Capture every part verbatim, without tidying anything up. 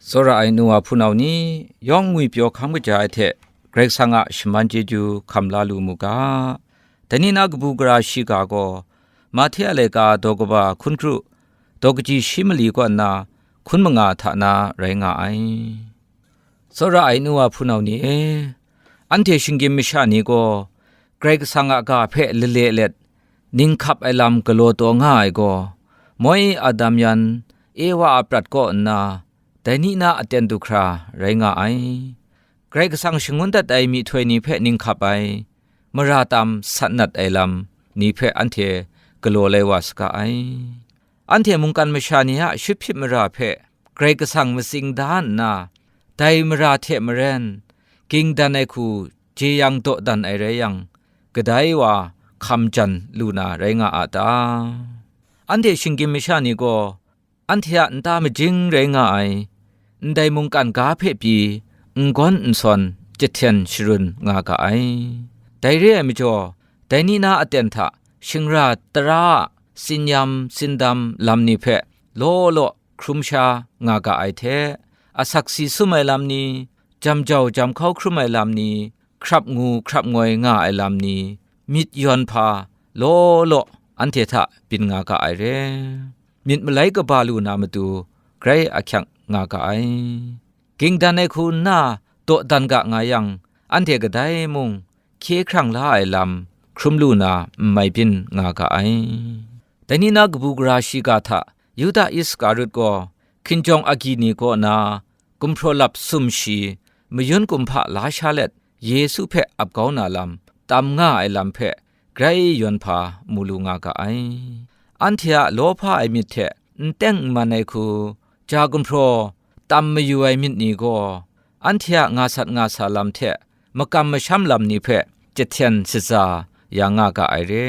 Tsawra ai nu wa hpunau ni, yawng ngwipyaw hkam kaja ai hte Karai Kasang a shaman chyeju hkam la lu mu ga. Dai ni na kabu gara shiga gaw, Mahte a laika daw kaba hkun kru, daw kaji shi mali kaw nna hkun manga hta na rai nga ai. Tsawra ai nu wa hpunau ni e, anhte shinggyim masha ni gaw, Karai Kasang a ga hpe lale let, ninghkap ai lam galaw taw nga ai gaw, moi Adam yan, Ewa a prat kaw nna, dai ni na aten du hkra rai nga ai. Karai Kasang shangun dat ai myihtoi ni hpe ninghkap ai, mara tam sat nat ai lam ni hpe anhte galaw lai wa saga ai. Anhte mungkan masha ni a shut hpyit mara hpe Karai Kasang matsing da nna, dai mara hte maren, ging dan ai hku jeyang dawdan ai rai yang, kadai wa hkam jan lu na rai nga a ta? Anhte shinggyim masha ni gaw, anhte a nta majing rai nga ai, ndai mungkan ga hpe pyi n gawn n sawn jahten sharun nga ga ai. Dai re ai majaw, dai ni na aten hta shingra tara a tsin-yam tsindam lam ni hpe law law hkrum sha nga ga ai hte, asak si sum ai lam ni, jam jau jam hkau hkrum ai lam ni, hkrap ngu hkrap ngoi nga ai lam ni, myit yawn hpa law law anhte hta byin nga ga ai re. Myit malai kaba lu na matu grai ahkyak nga ga ai. Ging dan ai hku nna dawdan ga nga yang, anhte kadai mung hkye hkrang la ai lam hkrum lu na n mai byin nga ga ai. Dai ni na kabu gara shiga hta Yuda Iskarut gaw hkinjawng agyi ni kaw na gumhpraw lap sumshi mayun kumhpa la sha let Yesu hpe ap kau na lam tam nga ai lam hpe grai yawn hpa mu lu nga ga ai. Anhte a lawhpa ai myit hte n teng n man ai hku, ja gumhpraw tam mayu ai myit ni gaw, anhte a nga sat nga sa lam hte makam masham lam ni hpe jahten shaza ya nga ga ai re.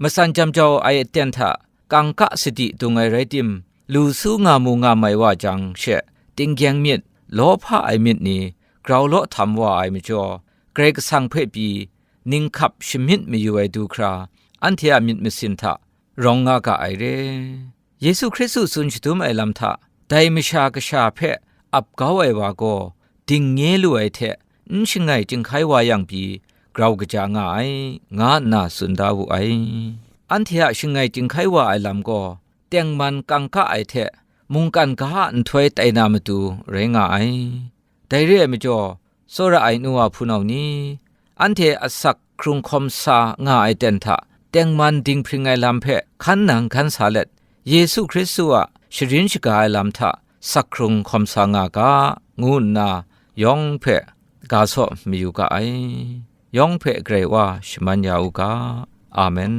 Matsan jam jau ai aten hta kangka sadi dung ai rai tim, lu su nga mu nga mai wa jang she, tinggyeng myit, lawhpa ai myit ni grau law htam wa ai majaw, Karai Kasang hpe pyi ninghkap shamyit mayu ai du hkra, anhte a myit masin hta rawng nga ga ai re. Yesu Hkristu tsun shadum ai lam hta, dai Masha Kasha hpe ap kau ai wa gaw, dingnye lu ai hte n shangai chyinghkai wa yang pyi grau kaja nga ai, nga nna tsun da wu ai. Anhte a shangai chyinghkai wa ai lam gaw, tengman kangka ai hte mungkan ga a nhtoi tai na matu rai nga ai. Dai re ai majaw, tsawra ai nu wa hpunau ni, anhte asak hkrung hkawm sa nga ai ten hta tengman dinghpring ai lam hpe hkan nang hkan sa let, Yesu Hkristu a sharin shaga ai lam hta sak hkrung hkawm sa nga ga, ngu nna yawng hpe ga saw mayu ga ai. Yawng hpe Karai Wa shaman ya u ga. Amen.